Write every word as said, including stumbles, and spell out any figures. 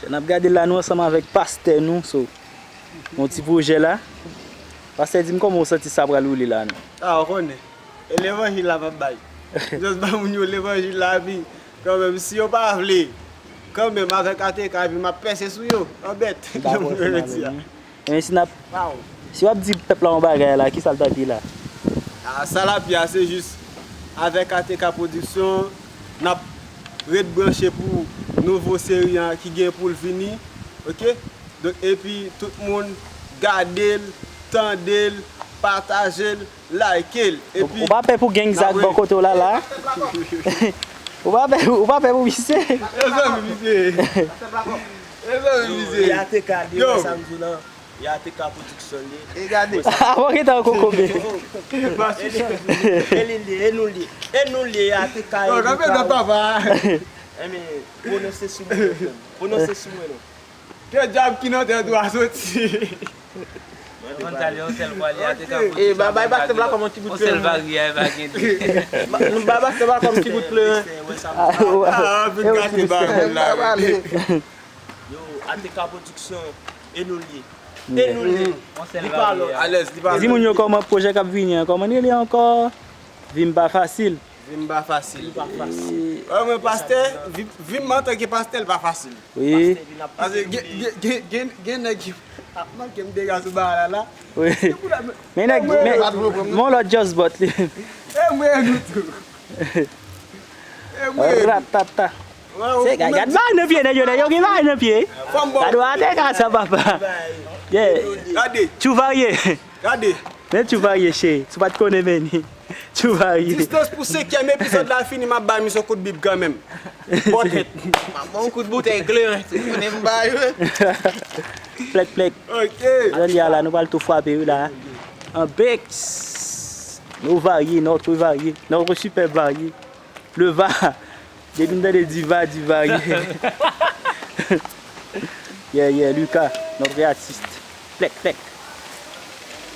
N ap gade la, nou ansanm avèk pastè nou, so, yon ti pwojè la. Pastè, di m kòman w santi sa pral woule la, non? A, ou konnen. E levanjil la m ap bay. Just ba moun yo levanjil la, epi kanmenm, si yo pa vle, kanmenm, avèk A T K, epi m ap pèse sou yo. Anbèt. Dakò, jan m te di a. Men si n ap, si w ap di pèp la yon bagay la, kisa l t ap ye la? A, sa l ap ye a, se jis avèk A T K Production, n ap ret branche pou nouvo seri an ki gen pou l vini, oke? Donk, epi tout moun gade l, tande l, pataje l, like l, epi ou pa pè pou gang sa k bò kote w la, la? Ou pa pè, ou pa pè pou misye? Mezanmi, misye. Mezanmi, misye. Yo, A T K, de wè sa m di w lan. E A T K Production li. E gade. Avan gentan kokobe. E li li, e nou li. E nou li, A T K, e nou li. Enben, pwononse sou mwen yo, frè m. Pwononse sou mwen non. Ke dyab ki nan tèt ou a soti. Mwen konn sa li, yon sèl vwa li, A T K Production. E, ba, bay pastè la kòm yon ti bout plen. Yon sèl varye, e pa gen de. Ba, bay pastè la kòm ti bout plen. Ah, fin gate ba moun la. Yo, A T K Production, e nou li. E nou li. Li pa lòt. Alèz, li pa lòt. Di moun yo kòman pwojè k ap vini an, kòman li rele ankò? Vi m pa fasil. Vi m pa fasil. Vi m pa fasil. Wè, mwen, pastè, vi, vi m antanke pastè, li pa fasil. Wi. Paske gen, gen, gen, gen, gen nèg ki ap manke m dega sou bagay la, la. Wi. Men nèg, men, men yon lòt just but li. E mwen, nou tou. E mwen. Ratata. Se, gad, gad bagay nan pye nèg yo, nèg yo gen bagay nan pye. Gad wè atè ka sa, papa. Yeah. Gade. Tchou varye. Gade. Men tchou varye, cheri. Si w pa t konnen, men ni. Tchou varye. Distans pou senkyèm epizòd la fini, m ap bay misye yon kout bib kanmenm. Bò tèt. M ap ba w yon kout boutèy kleren, si w konnen m ba yo. Plèk, plèk. Ok. Jodi a la, nou pral tou frape, wi, la. An bèks. Nou varye, notre varye. Notre super varye. Le va. Depi m tande diva, diva, yeah. Yeah, yeah, Lucas, notre artiste. Plèk, plèk.